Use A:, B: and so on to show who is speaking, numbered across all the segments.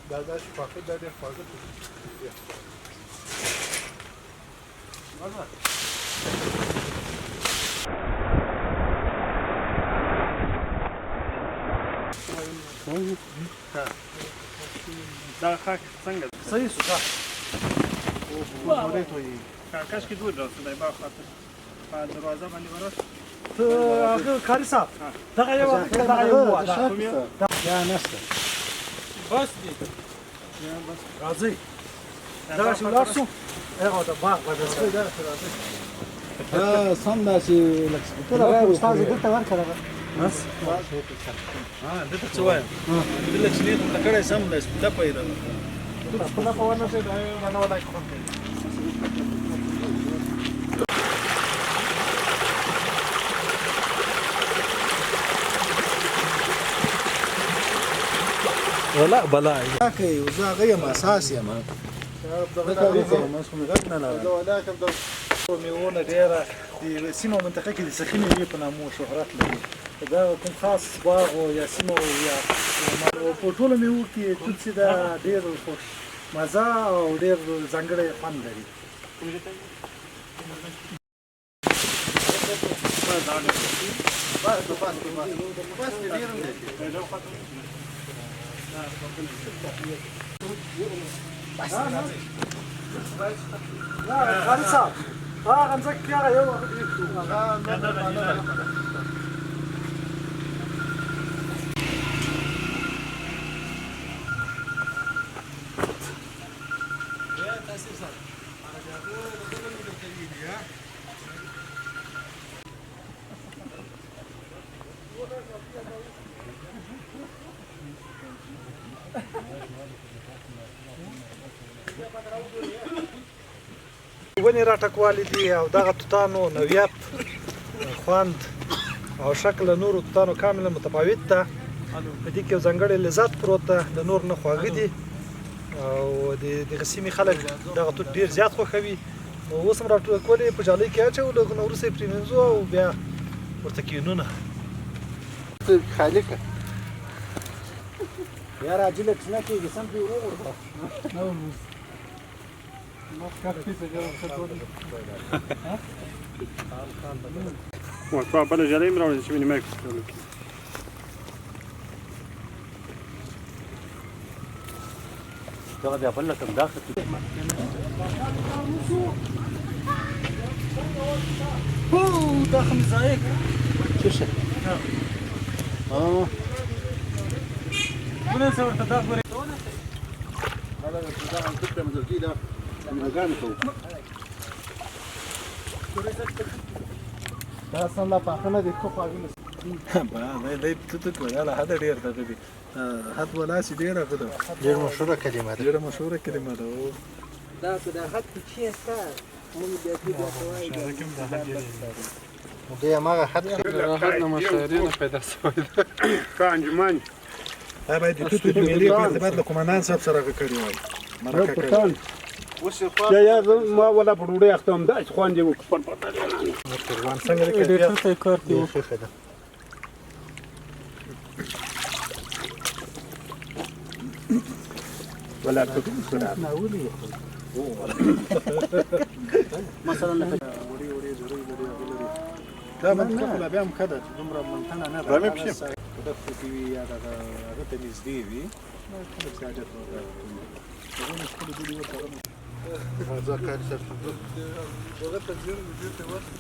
A: دا داسې پاخه، دا ډېر خواږه توت دي.
B: دا خاک څنګه ده؟
A: صحیح سو.
B: کاش کې دود راوسته دی باغ خواته په دروازه باندې ورس.
C: ته هغه قاري صاحب، دغه یو، دغه یو وه.
A: یا نشته.
B: بس دی.
C: راځئ دغسې ولاړ شو، هغه د باغ به درته.
A: دا سم داسې لکه
C: ته استاد دلته ورکړه.
D: ها، دته څه وایم، دله چې نیت ورته کړی سم دی، لپه یې ده.
C: خپله په ونه شي، دا نه ولا خوند کوي.
D: ولا بلا.
A: کوي، زه هغه یم، اساس یم. ما خو مې غږ نه لرم.
C: د میوو نه ډېره د سیمه او منطقه کې د سخي میوې په نامو شهرت لري. دا کوم خاص باغ او یا سیمه او یا په ټولو میوو کې توت چې دا ډېر خوش مزه او ډېر ځانګړی خوند لري.
A: بس بس بس بس، ډېر دی.
C: قاري صاحب، هغه مځکه کې هغه یو هغه. ونې راټکوالي دي او دغه توتانو نوعیت، خوند او شکل له نورو توتانو کاملا متفاوت ده. په دې کې یو ځانګړی لذت پروت ده، له نور نه خواږه دي او د دغه سیمې خلک دغه توت ډېر زیات خوښوي. نو اوس هم راټکولې په جالۍ کې اچوو، لږ نه وروسته یې پرېمنځو او بیا ورته کینونه.
A: خالي که یار، عاجله چې نه کېږي، سم پرې وغورځوه.
B: ورته بله جالۍ هم راوړل چې مې کولو کې.
E: دغه بیا بل لکه دا خطي.
C: هو، دا خو مې ضایع کړه.
A: څه شی؟
B: ونه څه ورته دا ګورې.
A: دا دغه توت پرېمنځل کېږي، دا میوهګانې کوو.
C: دا سم لا پاخه نه دي، ښه خواږه نه.
D: با دی توت کو له حد ډېر دغه دی، حد ولا چې ډېر هغه ده.
A: ډېر مشهوره کلمه ده.
D: ډېره مشهوره کلمه ده.
F: دا په د حد کې چې ستا مونږ بیا دې بیا ته وایي.
A: دی هماغه حد ښه.
G: حد نه مشاعرې نه پیدا شوې ده.
B: ښه انجمن.
D: دا باید د توتو د میلې په ارتباط له قومندان صاحب سره هغه کړی وای، مرکه کړې وای.
A: اوس یې خوا.
B: یا یا، ما ولا په ډوډۍ اخته هم داسې خوند یې وکړ.
D: قربان، څنګه دی
G: ډېر
D: کیفیت؟
G: ښه کار دی.
A: ډېر ښه ده.
B: ولا په
E: مثلا لکه
D: وړې وړې زړې لري، هغه لري. دا منطقه خو لا بیا هم ښه ده چې دومره منتنه نه ده.
B: رمې پښې.
D: په دښتو کې وي یا دغه هغه ته نږدې وي، خلک چې حاجت ورته کوي، هغه نو خپلې بولي ورته هغه.
A: راځه قاري صاحب.
C: هغه ته ځیر دې ته ورته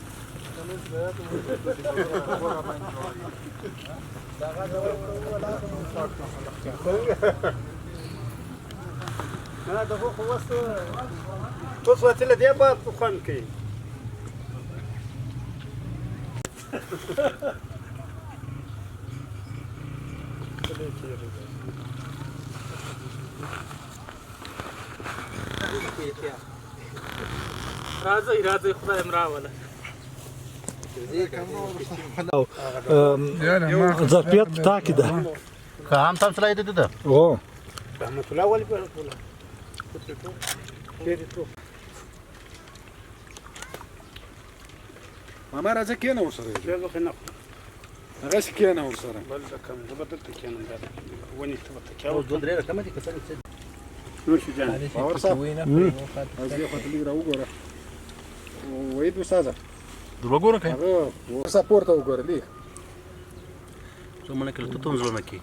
B: نه دغه خو اوس اوس وته له دې بعد په خوند کوي.
F: راځئ راځئ، خدای هم راوله.
C: ظرفیت تا کې ده.
E: که هم تم سره دې ده.
C: او
B: رحمت الله ولي په
D: ماما، راځه کېنه ورسره.
B: نه نه.
G: هغسې کښېنه ورسره.
B: بل رقم زه به دلته کښېنم، دا ونې ته به تکیه
E: او
B: وکړم.
E: دوه درې رقمه دي که څنګه څه؟
B: نوش جان.
D: باور صاحب، از دې خواته لږ راوګوره. وحید استاده،
E: در وګوره که
D: هغه صاحب پورته وګوره لږ.
E: څو منه کله توت هم زړونه کې.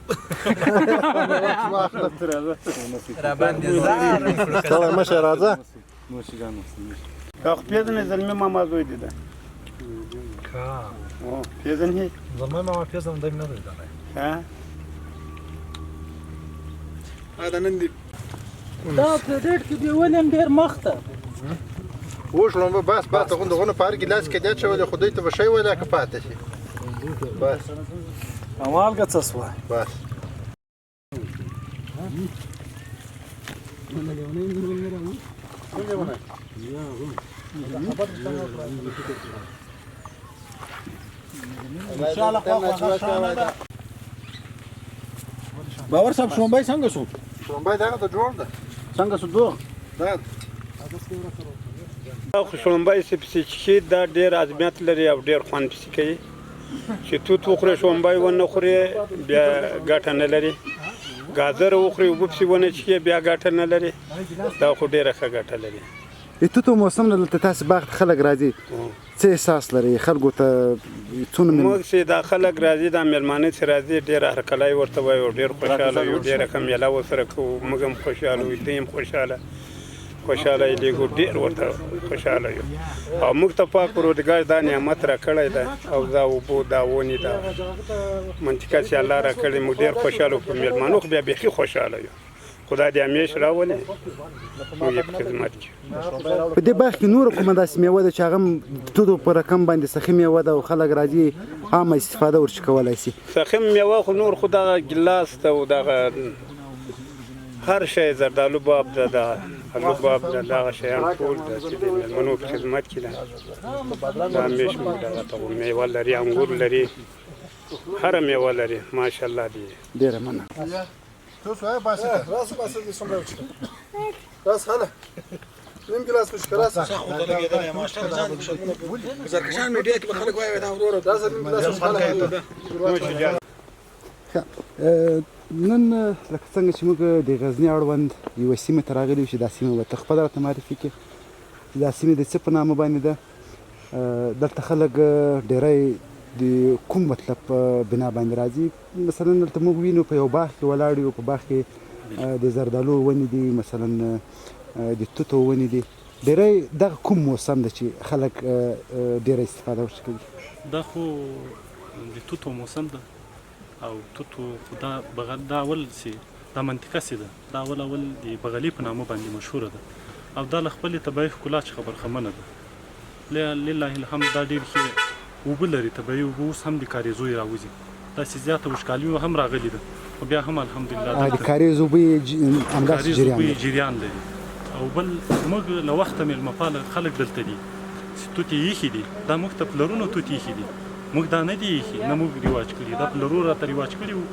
F: را باندې زار.
A: ستړی مه شې، راځه.
G: نوش جان.
B: دا خو پېژنې، زلمي ماما زوی دی ده.
C: کا.
B: او پېژنې؟
C: زلمی ماما پېژنم، دی مې نه دی لیدلی.
B: ها.
G: دا نن دي.
F: دا پریډ کې دی ولیم ډیر مخته.
A: وشلومبه بس بس دغه دغه په هر ګیلاس کې دی چولې، خو دوی ته به شی ولا که پاتې شي بس.
C: مالګه څه سوه؟
A: بس.
D: باور صاحب، شومبای څنګه شو؟
A: شلومبی دغه ته جوړ ده.
E: څنګه سو دوه؟
A: دا.
B: دا خو شړومبی چې پسې چښي دا ډېر هضمیت لري او ډېر خوند پسې کوي. چې توت وخورې شړومبی ونه خورې بیا ګټه نه لري. ګاذر وخورې اوبه پسې ونه چښې بیا ګټه نه لري. دا خو ډېره ښه ګټه لري.
H: د توتو موسم نه دلته تاسو باغ ته خلک راځي، څه احساس لري؟ خلکو ته څونه
B: موږ چې دا خلک راځي، دا مېلمانه چې راځي، ډېر هرکلی ورته وایو، ډېر خوشحاله یو، ډېره ښه مېله ورسره کوو. موږ هم خوشحاله یو، دوی هم خوشحاله خوشحاله یې لېږو، ډېر ورته خوشحاله یو. او موږ ته پاک پروردګار دا نعمت راکړی دی او دا اوبو دا ونې دا منطقه چې الله راکړې، موږ ډېر خوشحاله یو. په مېلمانو خو بیا بیخي خوشحاله یو. خدای دې همیش راولي موږ یې په خدمت کې.
H: په دې باغ کې نوره کومه داسې میوه ده چې هغه هم د توتو په رقم باندې سخي میوه ده او خلک راځي عامه استفاده ورڅخه کولای شي؟
B: سخي میوه خو نور خو دغه ګیلاس ده او دغه هر شی، زردالو باب ده، دا الو باب ده، دغه شیان ټول ده چې د مېلمنو په خدمت کې ده. دا همیش موږ دغه ته میوه لري، انګور لري، هره میوه لري، ماشاءالله دی.
H: ډېره مننه.
A: څه سوای باسه؟
D: راس باسه دې څومره وچکه. راس خاله. نیم ګلاس وچکه راس.
A: زرکشان میډیا کې به خلک وایي دا وروره.
D: راس نیم ګلاس وچکه.
H: ښه، نن لکه څنګه چې موږ د غزني اړوند یوه سیمه ته راغلي یو چې دا سیمه به ته خپله راته معرفي کړې چې دا سیمه د څه په نامه باندې ده، دلته خلک ډېری د کوم مطلب په بنا باندې راځي؟ مثلا دلته موږ وینو په یو باغ کې ولاړ یو، په باغ کې د زردالو ونې دي، مثلا د توتو ونې دي. ډېری دغه کوم موسم ده چې خلک ډېره استفاده ورڅخه کوي؟
I: دا خو د توتو موسم ده او توتو خو دا بغل دا اول چې دا منطقه چې ده دا اول اول د بغلي په نامه باندې مشهوره ده او دا له خپلې طبیعي ښکلا څخه برخمنه ده. لله الحمد دا ډېر ښې اوبه لري، طبیعي اوبه اوس هم د کاریزو یې راوځي. داسې زیاته وچکالي هم راغلې ده خو بیا هم الحمدلله
H: د
I: دلته
H: کاریز اوبه یې همداسې
I: کاریز
H: جریان
I: اوبه یې
H: لري.
I: جریان لري. او بل موږ له وخته مېلمه پاله خلک دلته دي چې توتې ایښي دي، دا موږ ته پلرونو توتې ایښي دي، موږ دا نه دي ایښي، نه موږ رواج کړي، دا پلرو راته رواج کړي وو،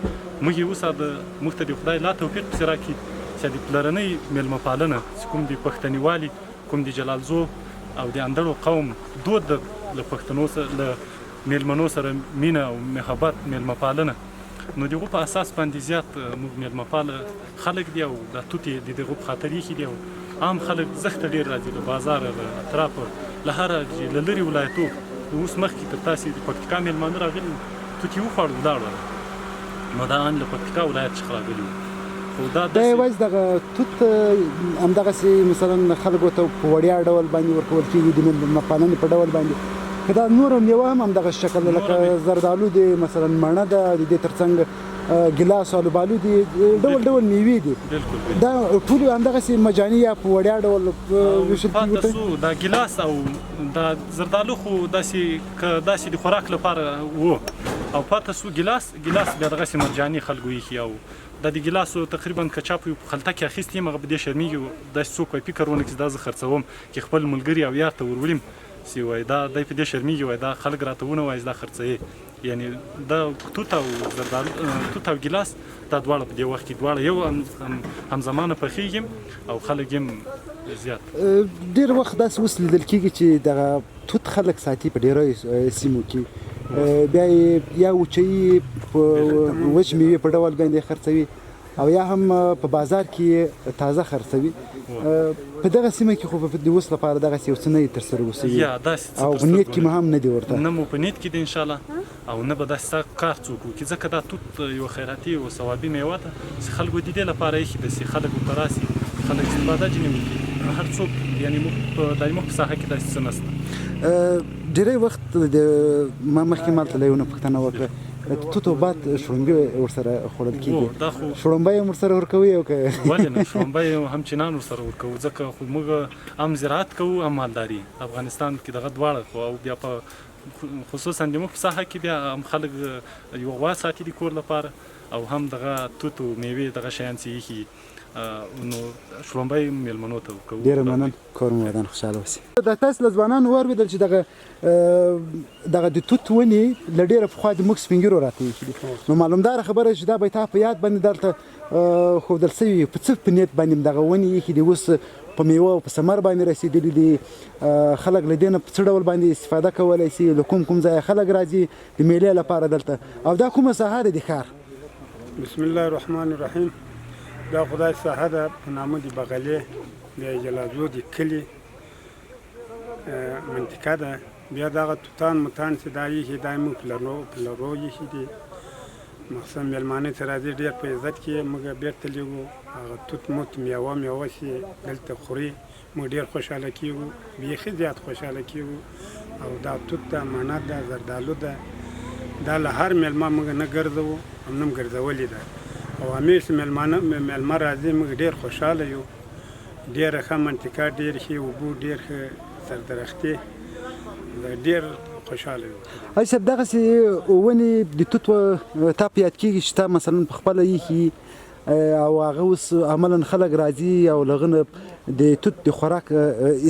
I: موږ یې اوس د موږ ته د خدای لا توفیق پسې راکړي چې د پلرنۍ مېلمه پالنه چې کوم د پښتنیوالي، کوم د جلالزو او د اندړو قوم دود ده، له پښتنو سره له مېلمنو سره مینه او محبت مېلمه پالنه، نو دغو په اساس باندې زیات موږ مېلمه پاله خلک دي او دا توتې د دغو په خاطر ایښي دي. او عام خلک زښته ډېر راځي له بازاره، له اطرافه، له هره له لرې ولایتو. اوس مخکې تر تاسې د پکتیکا مېلمانه راغلي وو، توتې وخوړل ولاړل، نو دا ان له پکتیکا ولایت څخه راغلي وو. خو دا
H: دا
I: داسې
H: یوازې دغه توت همدغسې مثلا خلکو ته په وړیا ډول باندې ورکول کېږي د مېلمه پالنې په ډول باندې، که دا نوره میوه هم همدغه شکل ده؟
I: نوره
H: لکه زردالو دی مثلا، مڼه ده، د دې ترڅنګ ګیلاس آلوبالو دي، ډول ډول میوې دي.
I: بالکل.
H: دا ټول همدغسې مجاني یا په وړیا ډول
I: او
H: ویشل کېږي
I: پاته
H: ورته؟
I: سو دا ګیلاس او دا زردالو خو داسې که داسې د خوراک لپاره وو، او پاته سو ګیلاس، ګیلاس بیا دغسې مرجاني خلکو ایښي. او دا د ګیلاسو تقریبا که چا په یو خلطه کې اخیستې یم هغه په دې شرمېږي، داسې څوک وایي فکر ونه کړي چې دا زه خرڅوم چې خپل ملګري او یار ته وروړم چې وایي دا دی په دې شرمېږي، وایي دا خلک راته ونه وایي چې دا خرڅوي. یعنی دا توت او زردالو، توت او ګیلاس دا دواړه په دې وخت کې دواړه یو همزمانه پخېږي او خلک یې زیات.
H: ډېر وخت داسې اوس لیدل کېږي چې دغه توت خلک ساتي په ډېریو سیمو کې. بیا یې یا وچوي، په وچ میوې په ډول باندې خرڅوي او یا هم په بازار کې یې تازه خرڅوي. په دغه سیمه کې خو د اوس لپاره دغسې یو څه نه دي ترسترګو شوي او په نیت کې مو هم نه دي ورته.
I: نه مو په نیت کې دي انشاءالله او نه به داسې کار څوک وکړي، ځکه دا توت یوه خیراتي او ثوابي میوه ده چې خلکو د دې لپاره ایښې ده چې خلک ورته راشي، خلک استفاده ځینې وکړي. نو هر څوک یعنې موږ په دایمو په ساحه کې داسې څه نشته.
H: ډېری وخت د ما مخکې مالته له یو نه پوښتنه وکړه، توت او باد شړومبې ورسره خوړل کېږي، شړومبی هم ورسره ورکوي او که
I: ولې نه؟ شړومبی هم چینان ورسره ورکوو، ځکه خو موږ هم زراعت کوو هم مالداري. افغانستان کې دغه دواړه خو، او بیا په خصوصا د موږ په ساحه کې بیا هم خلک یو غوا ساتي د کور لپاره او هم دغه توت او میوې دغه شیان چې ایښي، نو شړومبی میلمنو ته ورکوو.
H: ډېره مننه، کور مو ودان، خوشحاله اوسئ. دا تاسو له ځوانانو واورېدل چې دغه دغه د توت ونې له ډېره پخوا د موږ سپینږیرو راته ایښي دي، نو معلومداره خبره چې دا به تا په یاد باندې دلته ښودل شوي وي، په څه په نیت باندې دغه ونې ایښي دي، اوس په میوه او په ثمر باندې رسېدلي دي، خلک له دې نه په څه ډول باندې استفاده کولی شي، له کوم کوم ځایه خلک راځي د میلې لپاره دلته، او دا کومه ساحه ده د ښار؟
B: بسم الله الرحمن الرحیم. دا خدای ساحه ده په نامه د بغلې د جلازو د کلي منطقه ده. بیا دغه توتان متان چې دا ایښي، دا موږ پلرو ایښي دي. مخصوصا میلمانه چې راځي ډېر په عزت کې موږ بېرته لېږو. هغه توت موت میوه میوه چې دلته خوري موږ ډېر خوشحاله کېږو، بیخي زیات خوشحاله کېږو. او دا توت ده، مڼه ده، زردالو ده، دا له هر میلمه موږ نه ګرځوو او نه ګرځولې ده. او همیش میلمه راځي موږ ډېر خوشحاله یو. ډېره ښه منطقه، ډېر ښې اوبو، ډېر ښه سردرختې، ډېر خوشحاله یو.
H: حاجي صاحب دغسې ونې د توت تا په یاد کېږي چې تا مثلا په خپله ایښي او هغه اوس عملا خلک راځي او له هغه نه د توت د خوراک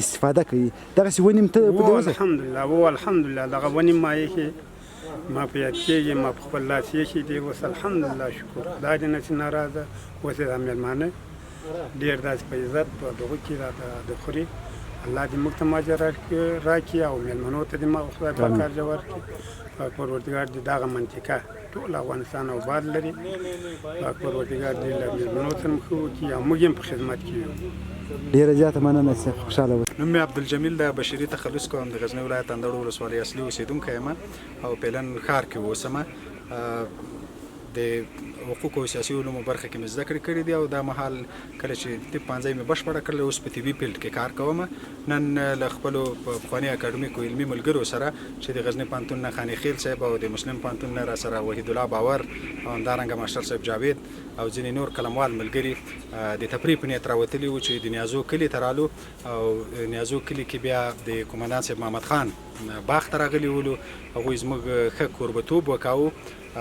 H: استفاده کوي، دغسې ونې هم ته په دې وځه؟
B: الحمدلله، و الحمدلله دغه ونې ما ایښې، ما په یاد کېږي، ما په خپل لاس ایښې دي. اوس الحمدلله شکر خدای دې نه چې ناراضه. اوس یې دا مېلمانه ډېر داسې په عزت په دغو کې راته د خوري. الله دې موږ ته اجر راکړي او مېلمنو ته دې خدای پاک اجر ورکړي. پاک پروردګار دې دغه منطقه ټول افغانستان آباد لري. پاک پروردګار دې له مېلمنو سره هم ښه وکړي او موږ هم په خدمت کې یو.
H: ډېره زیاته مننه صاحب، خوشحاله اوسئ.
D: نوم مې عبدالجمیل ده، بشیري تخلص کوم، د غزني ولایت اندړو ولسوالۍ اصلي اوسېدونکی یم او فعلا ښار کې اوسم. د حقوقو او سیاسي علومو برخه کې مې زده کړې کړې دي او دا مهال کله چې طب پوهنځی مې بشپړه کړل اوس په طبي فیلډ کې کار کوم. نن له خپلو پخواني اکاډمیکو علمي ملګرو سره چې د غزني پوهنتون نه خاني خیل صاحب او د مسلم پوهنتون نه را سره وحید الله باور او همدارنګه ماسټر صاحب جاوید او ځینې نور قلموال ملګري د تفریح په نیت راوتلي وو چې د نیازو کلي ته رالو او نیازو کلي کې بیا د قومندان صاحب محمد خان باغ ته راغلي ولو. هغوی زموږ ښه کوربتوب وکاوه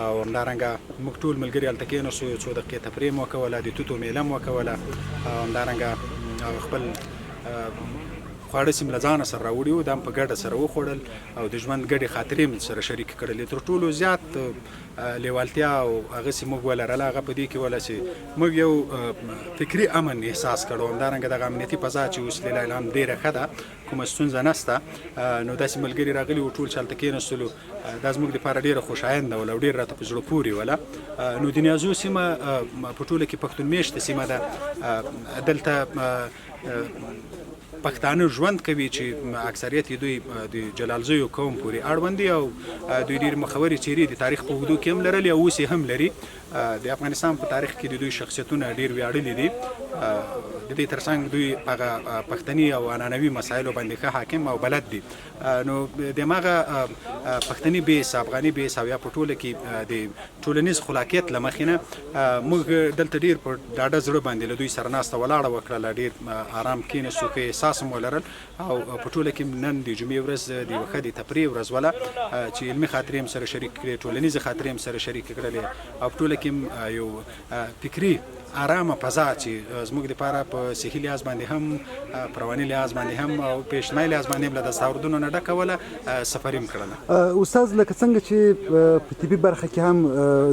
D: او همدارنګه موږ ټول ملګري هلته کېناستو، یو څو دقیقې تفریح مو وکوله، د توتو میله مو وکوله او همدارنګه خپل خواړه چې مې له ځانه سره راوړي وو دا هم په ګډه سره وخوړل او د ژوند ګډې خاطرې مې سره شریکې کړلې. تر ټولو زیات لیوالتیا او هغه چې موږ ولرله هغه په دې کې وله چې موږ یو فکري امن احساس کړو. همدارنګه دغه امنیتي فضا چې اوس لله الحمد ډېره ښه ده، کومه ستونزه نشته. نو داسې ملګري راغلي وو ټول چې هلته کېناستلو، دا زموږ دپاره ډېره خوشاینده وله او ډېر راته په زړه پورې وله. نو د نیازو سیمه په ټوله کې پښتون مېشته سیمه ده. دلته پښتانه ژوند کوي چې اکثریت یې دوی د جلالزیو قوم پورې اړوند دي او دوی ډېرې مخورې څېرې د تاریخ په اوږدو کې هم لرلې او اوس یې هم لري. د افغانستان په تاریخ کې د دوی شخصیتونه ډېر ویاړلي دي. د دې ترڅنګ دوی هغه پښتني او عنعنوي مسایلو باندې ښه حاکم او بلد دي. نو د هماغه پښتني بیس، افغاني بیس او یا په ټوله کې د ټولنیز خلاقیت له مخې نه موږ دلته ډېر په ډاډه زړه باندې له دوی سره ناسته ولاړه وکړله، ډېر آرام کېناستو، ښه احساس مو ولرل او په ټوله کې نن د جمعې ورځ د یوه ښه د تفریح ورځ وله چې علمي خاطرې هم سره شریک کړې، ټولنیزې خاطرې هم سره شریکې کړلې او په ټوله کې یو فکري آرامه فضا چې زموږ دپاره په صحي لحاظ باندې هم، په رواني لحاظ باندې هم او په اجتماعي لحاظ باندې هم له دستاوردونو نه ډکه وله، سفر هم کړله.
H: استاد لکه څنګه چې په طبي برخه کې هم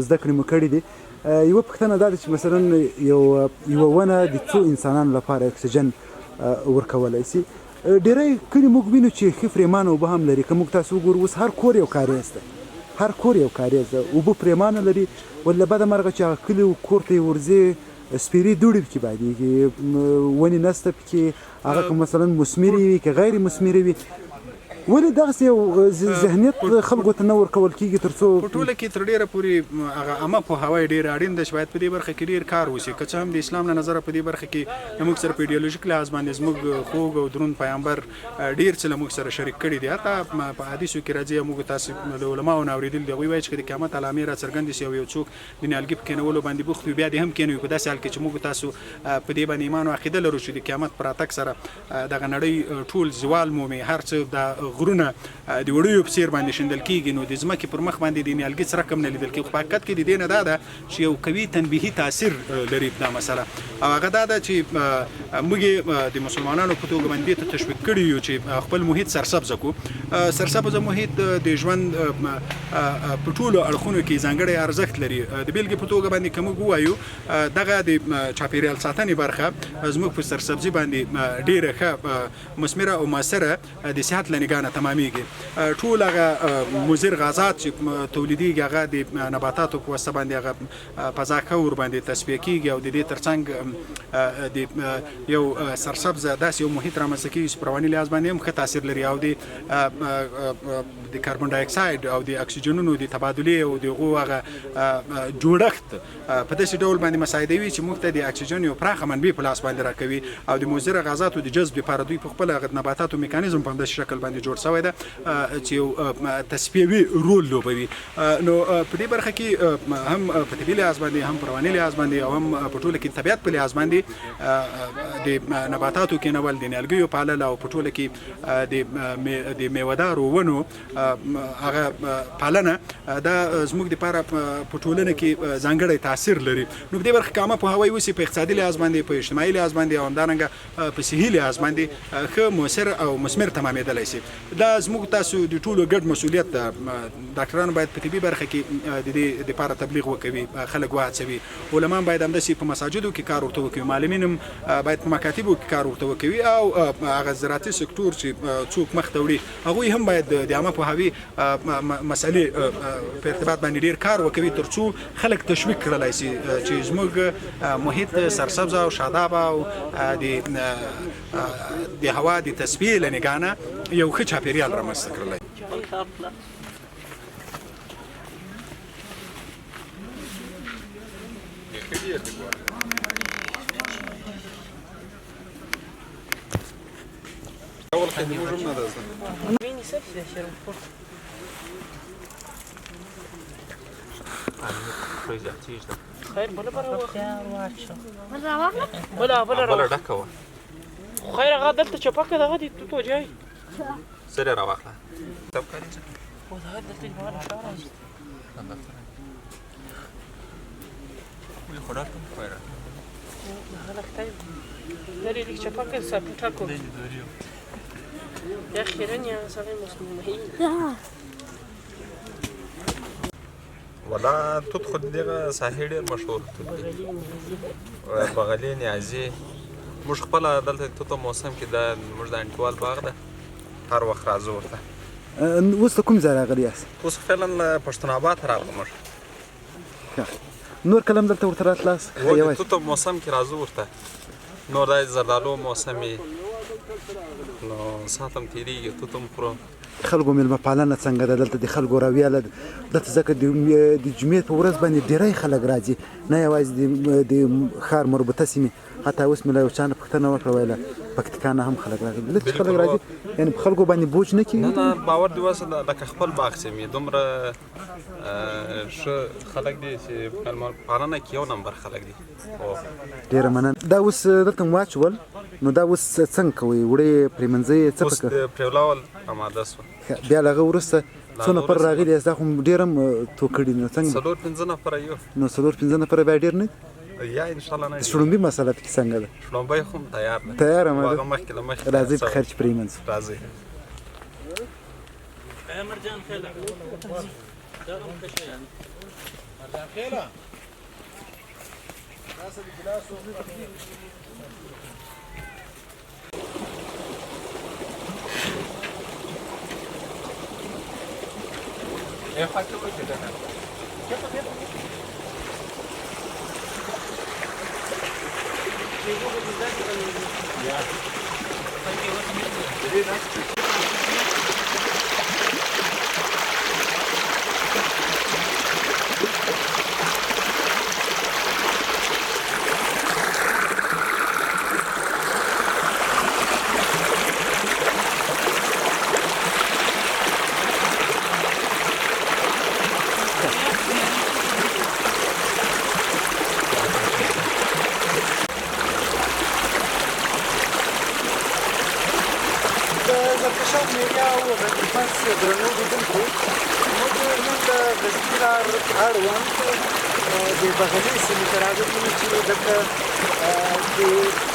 H: زده کړې مو کړې دي، یوه پوښتنه دا ده چې مثلا یوه ونه د څو انسانانو لپاره اکسیجن ورکولی شي؟ ډېری کلي موږ وینو چې ښه پرېمانه اوبه هم لري، که موږ تاسو وګورو اوس هر کور یو کاریز دی. هر کور یو کاریز ده، اوبه پریمانه لري، ولې له بده مرغه چې هغه کلي او کور ته یې ورځې سپېرې دوړې پکې بادېږي، ونې نشته پکې، هغه که مثلا مثمرې وي که غیر مثمرې وي، ولې دغسې یو ذهنیت خلکو ته نه ورکول کېږي تر څو
D: په ټوله کې تر ډېره پورې هغه عامه پوهاوی ډېر اړین دی چې باید په دې برخه کې ډېر کار وشي. که څه هم د اسلام له نظره په دې برخه کې له موږ سره په ایډیولوژیک لحاظ باندې زموږ خوږ او دروند پیامبر ډېر څه له موږ سره شریک کړي دي، حتی په حدیثو کې راځي او موږ تاسې له علماو نه اورېدلي دي، هغوی وایي چې که د قیامت علامې را څرګندې شي او یو څوک د نیالګي په کېنولو باندې بوخت وي بیا دې هم کېنوي، په داسې حال کې چې موږ تاسو په دې باندې ایمان او عقیده لرو چې د قیامت په راتګ سره دغه نړۍ ټول زوال مومي، هر څه دا غرونه د وړیو په څیر باندې شیندل کېږي، نو د ځمکې پر مخ باندې د نیالګي څرک هم نه لیدل کېږي. خو په حقیقت کې د دې نه دا ده چې یو قوي تنبیهي تاثیر لري دا مسله، او هغه دا ده چې موږ د مسلمانانو په توګه باندې ته تشویق کړي یو چې خپل محیط سرسبزه کړو. سرسبزه محیط د ژوند په ټولو اړخونو کې ځانګړی ارزښت لري. د بېلګې په توګه باندې که موږ ووایو دغه د چاپیریال ساتنې برخه زموږ په سرسبزي باندې ډېره ښه مثمره او موثره د صحت له نګاه نه تمامېږي. ټول هغه مضر غازات چې تولیدېږي هغه د نباتاتو په واسطه باندې هغه فضا ښه ورباندې تصفیه کېږي، او د دې ترڅنګ د یو سرسبزه داسې یو محیط رامنځته کېږي چې په رواني لحاظ باندې هم ښه تاثیر لري، او د کاربن ډای اکساید او د اکسیجنونو د تبادلې او د هغو هغه جوړښت په داسې ډول باندې مساعدوي چې موږ ته د اکسیجن یو پراخه منبع په لاس باندې راکوي، او د مضر غازاتو د جذب لپاره دوی په خپل هغه نباتاتو میکانیزم په همداسې شکل باندې جوړ شوی ده چې یو تصفیوي رول لوبوي. نو په دې برخه کې هم په طبي لحاظ باندې، هم په رواني لحاظ باندې، او هم په ټوله کې طبیعت په لحاظ باندې د نباتاتو کېنول، د نیالګیو پالل، او په ټوله کې د میوهدارو ونو هغه پالنه دا زموږ دپاره په ټولنه کې ځانګړی تاثیر لري. نو په دې برخه کې عامه پوهاوی وشي په اقتصادي لحاظ باندې، په اجتماعي لحاظ باندې، او همدارنګه په صحي لحاظ باندې ښه موثر او مثمر تمامېدلی شي. دا زموږ تاسو د ټولو ګډ مسؤلیت ده. ډاکټران باید په طبي برخه کې د دې دپاره تبلیغ وکوي، خلک وهڅوي، علما باید همداسې په مساجدو کې کار ورته وکوي، معلمین هم باید په مکاتبو کې کار ورته وکوي، او هغه زراعتي سکتور چې څوک مخته وړي هغوی هم باید د عامه پوهاوي مسئلې په ارتباط باندې ډېر کار وکوي ترڅو خلک تشویق کړلای شي چې زموږ محیط سرسبزه او شادابه او د هوا د تصفیې له نګاه نه یو ښه چاپېریال رامنځته کړلی.
J: خیر بله بره بله بله
K: بله ډکه وه.
J: خیر هغه دلته چپکه دغه دي توتو جای
K: زر یې راواخله.
J: دلته لرې لږ چپکه سپټکو یا خیرن یا سړی مسلماني.
K: ولا توت خو دغه ساحې ډېر مشهور توت دی، بغلي نیازي. موږ خپله دلته د توتو موسم کې دا موږ د انټیوال باغ ده، هر وخت راځو ورته.
H: اوس له کوم ځای راغلي یاست؟
K: اوس فعلا له پښتون آباد راغلو موږ.
H: نور کله هم دلته ورته راتلاست؟
K: هو، د توتو موسم کې راځو ورته. نور دا زردالو موسم یې نو ساعت هم تېرېږي، توت هم خورو.
H: خلکو میلمه پالنه څنګه ده دلته؟ د خلکو رویه دلته ځکه د جمعې په ورځ باندې ډېری خلک راځي، نه یوازې د ښار مربوطه سیمې، حتی اوس مې له یو چا نه پوښتنه وکړه ویله پکتیکا نه هم خلک راغلي. دلته چې خلک راځي یعنې په خلکو باندې بوج نه کېږي؟
K: نه نه، باور دې وسه لکه خپل باغ چې مې دومره ښه خلک دي چې میلمه پالنه کې یو نمبر خلک دي.
H: ډېره مننه. دا اوس دلته مو واچول، نو دا اوس څنګه کوئ؟ وړئ پرېمنځئ څه
K: اوس
H: پکې؟
K: پرېولول اماده شوه.
H: بیا له هغه وروسته څو نفر راغلي یاست؟ دا خو ډېر هم تو کړي، نو څنګه؟
K: 4-5 نفره یو.
H: نو 4-5 نفره بیا ډېر نه دي؟
K: یا انشاءالله نه.
H: د شړومبي مسله پکې څنګه ده؟
K: شړومبی خو هم تیار ده.
H: تیار هم ده؟
K: هغه مخکې له مخکې.
H: راځئ په خیر چې پرېمنځو.
K: راځئ.
C: د زرکشان میډیا او غزني درنو لیدونکو، موږ نن د غزني لار اړوند د بغلې سیمې ته راغلي یو چې دلته د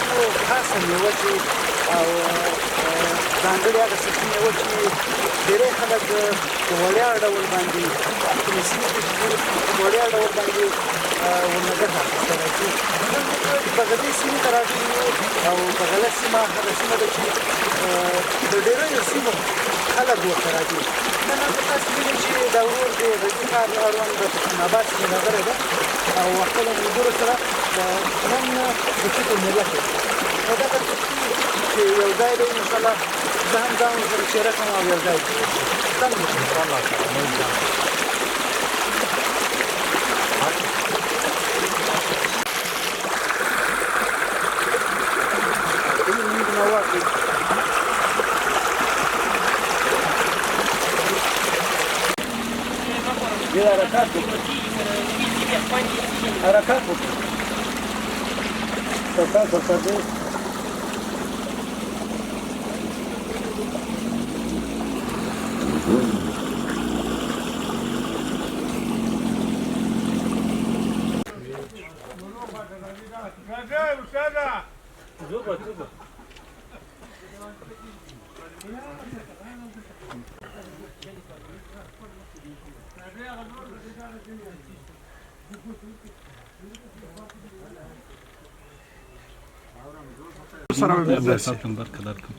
C: څو خاصه میوه چې او ځانګړې هغه سیمې میوه چې ډېری خلک په وړیا ډول باندې کومې سیمې ته چې ځي په وړیا ډول باندې ورنه ګټه اخیستلی شي. نن موږ د بغلې سیمې ته راغلي یو او بغله سیمه هغه سیمه ده چې د ډېریو سیمو خلک ورته راځي. نن هم تاسو وینئ چې دا ورور د غزني ښار اړوند د پښتون اباد سیمې راغلی ده او خپلو ملګرو سره نن د توتو مېله کوي. نو دغه توتي چې یو ځای دی، انشاءالله زه هم ځان ورسره چېره کړم او یو ځای سم دي. حرکت وکړه. سفر دی.
I: نمبر درکړم.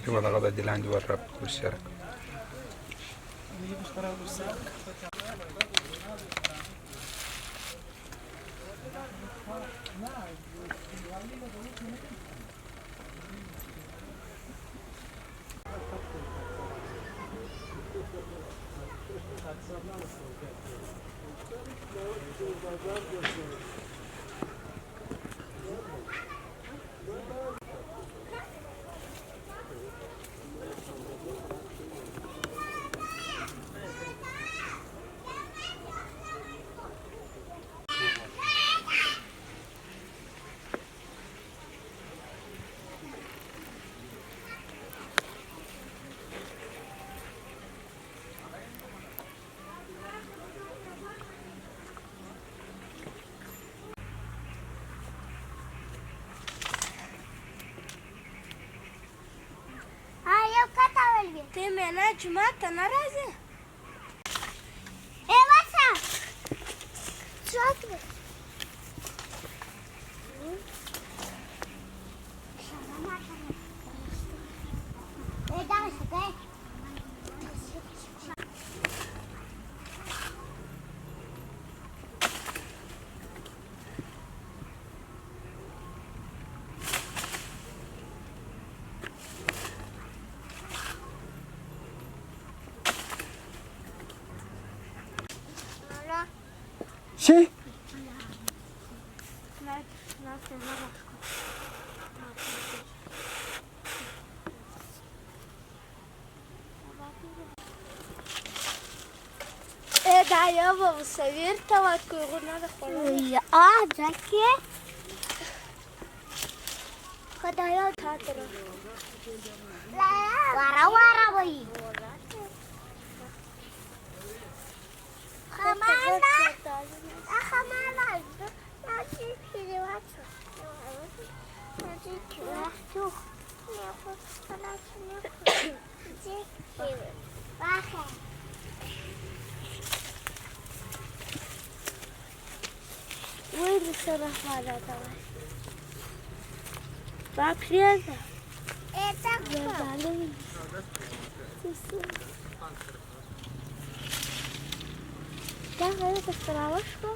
K: کله دغه د لاندې ور ورسره.
L: ته مېلمه جومات ته نه راځې؟
H: شي؟
L: دا یو مصور ته ورکړو نه د خوړلو. ځکه خدایا تاته واره واره وایي. الرحمن راته وایي. ما پرېږده. زردالو مې دا غره ته راوښکو.